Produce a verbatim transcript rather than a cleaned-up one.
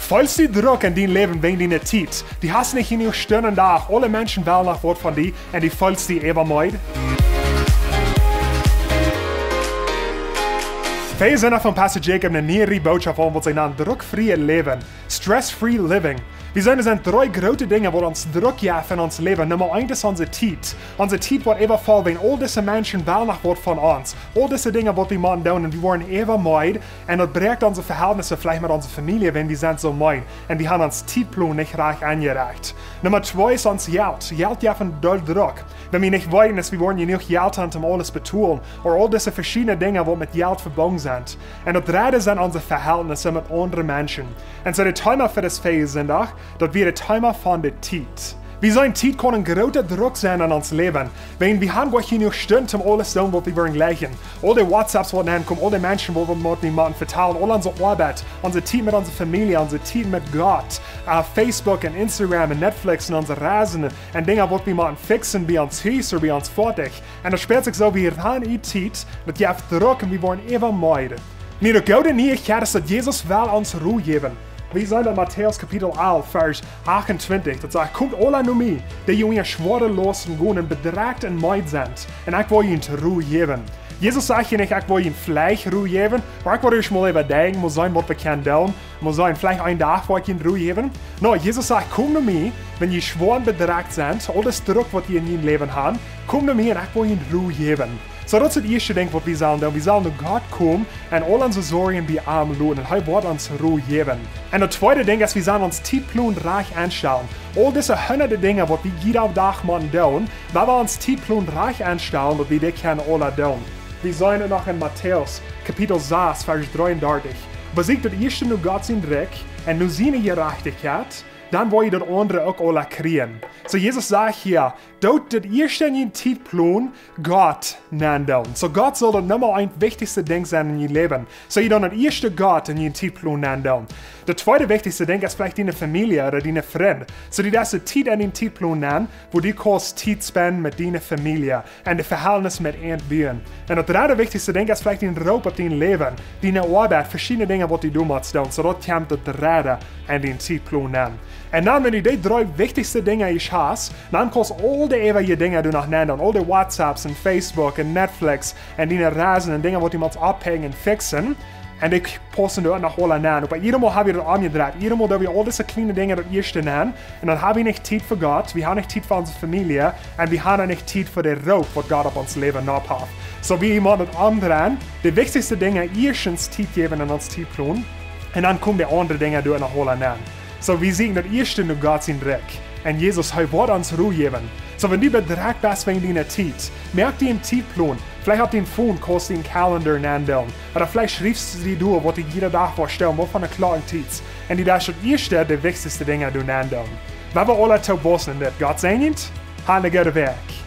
Feelst du Drock en dien Läwen wäajen diene Tiet? Du hast nich jenuach Stunden aum Dach, aule Menschen wellen noch waut von die un du feelst die äwameed? Wie sent von Pastor Jacob ne niee Bootschoft aun, waut see nanen Drockfriet Läwen, Stress-Free Living. Wie seenen, doa sent dree groote Dinja, waut ons Drock jäwen en ons Läwen. Numma eent es onse Tiet. Onse Tiet woat äwafoll, wäajen aul dise Menschen wellen noch waut von ons. Aul dise Dinja, waut wie motten doonen, un wie woaren äwameed. Un daut bräakjt onse Vehältnisse veleicht met onse Famielje, wäajen wie sent soo meed. Un wie haben onsen Tietplon nich rajcht enjerecht. Numma twee es ons Jelt. Jelt jäwen doll Drock. Wan wie nich weeten, daut wie woaren jenuach Jelt haben, om aules to betolen. Ooda aul dise veschiedne Dinja, waut met Jelt vebungen sent. Un daut dredde sent onse Vehältnisse met aundre Menschen. Un soo daut Thema fa disen Feestsindach, daut wia daut Thema von de Tiet. Wie seenen, Tiet kaun een groota Drock sennen en ons Läwen. Wan wie haben goanich jenuach Stunden om aules to doonen, waut wie wellen jlikj. Aul de WhatsApps, waut nenkomen, aul de Menschen, waut wie motten vetalen, aul onse Oabeit, onse Tiet met onse Famielje, onse Tiet met Gott, äh, Facebook un Instagram un Netflix un onse Reisen un Dinja, waut wie motten fixen bie ons Hus ooda bie ons Foatich. Un daut spält sikj soo, wie haben nich Tiet, daut jäft Drock un wie woaren äwameed. Nu, de goode Nieechkjeit es, daut Jesus well ons Ru jäwen. Wie seenen en Matäus Kapitel alf, Varsch achtuntwintich. Daut sajcht: "Komt aula no mie, dee jie schwoare Lausten gonen un bedrekjt un meed sent, un ekj woa junt Ru jäwen." Jesus sajcht hia nich: "Ekj woa junt veleicht Ru jäwen," ooda "Ekj woa ieescht mol äwadenkjen, mol seenen, waut wie kjennen doonen, mol seenen, veleicht een Dach woa ekj junt Ru jäwen." No, Jesus sajcht: "Komt no mie, wan jie schwoa un bedrekjt sent, aul daut Drock, waut jie en jun Läwen haben, komt no mie un ekj woa junt Ru jäwen." Soo, daut es daut ieeschte Dinkj, waut wie sellen doonen. Wie sellen no Gott komen un aul onse Sorjen bie am loten. Un hee woat ons Ru jäwen. Un daut tweede Dinkj es, wie sellen onsen Tietplon rajcht enstalen. Aul dise hundade Dinja, waut wie jieda Dach motten doonen, wan wie onsen Tietplon rajcht enstalen, daut wie dee kjennen aula doonen. Wie seenen noch en Matäus, Kapitel sas, Varsch dreeundartich: "Oba sieekjt daut ieeschte no Gott sien Rikj un no siene Jerajchtichkjeit, dan woa jie daut aundre uk aula kjrieen." Soo, Jesus sajcht hia, doot daut ieeschte en jun Tietplon Gott nendoonen. Soo, Gott saul daut Numma eent wichtichste Dinkj sennen en jun Läwen. Soo, jie doonen daut ieeschte Gott en jun Tietplon nendoonen. Daut tweede wichtichste Dinkj es veleicht diene Famielje ooda diene Frind. Soo, du deist Tiet en dien Tietplon nenn, wua du kaust Tiet spenden met diene Famielje un daut Vehältnis met an buen. Un daut dredde wichtichste Dinkj es veleicht dien Roop opp dien Läwen, diene Oabeit, veschiedne Dinja, waut du doonen motst doonen. Soo, daut kjemt daut dredde en dien Tietplon nenn. Un dan, wan du dee dree wichtichste Dinja ieescht hast, dan kaust aul de äwaje Dinja doano nendoonen. Aul de WhatsApps un Facebook un Netflix un diene Reisen un Dinja, waut du motst opphenjen un fixen. Un dee paussen doa noch aula nenn. Oba jiedatmol hab wie daut omjedreit. Jiedatmol doo wie aul dise kjliene Dinja daut ieeschte nenn. Un dan hab wie nich Tiet fa Gott. Wie haben nich Tiet fa onse Famielje. Un wie haben nich Tiet fa dän Roop, waut Gott opp ons Läwen nopp haft. Soo, wie motten daut omdreien. De wichtichste Dinja ieeschtens Tiet jäwen en onsen Tietplon. Un dan komen de aundre Dinja doano aula nenn. Soo, wie sieekjen daut ieeschte no Gott sien Rikj. Un Jesus, hee woat ons Ru jäwen. Soo, wan du bedrekjt best wäajen diene Tiet, moak die een Tietplon. Veleicht opp dien Phone kaust du een Calendar nendoonen. Ooda veleicht schriefst du die doa, waut du jieda Dach woascht doonen, waut fa eene Klock un Tiet. Un du deist daut ieeschte de wichtichste Dinja doa nendoonen. Wie woaren aula toop boosen en dit. Gott säajent, hab eene goode Wäakj.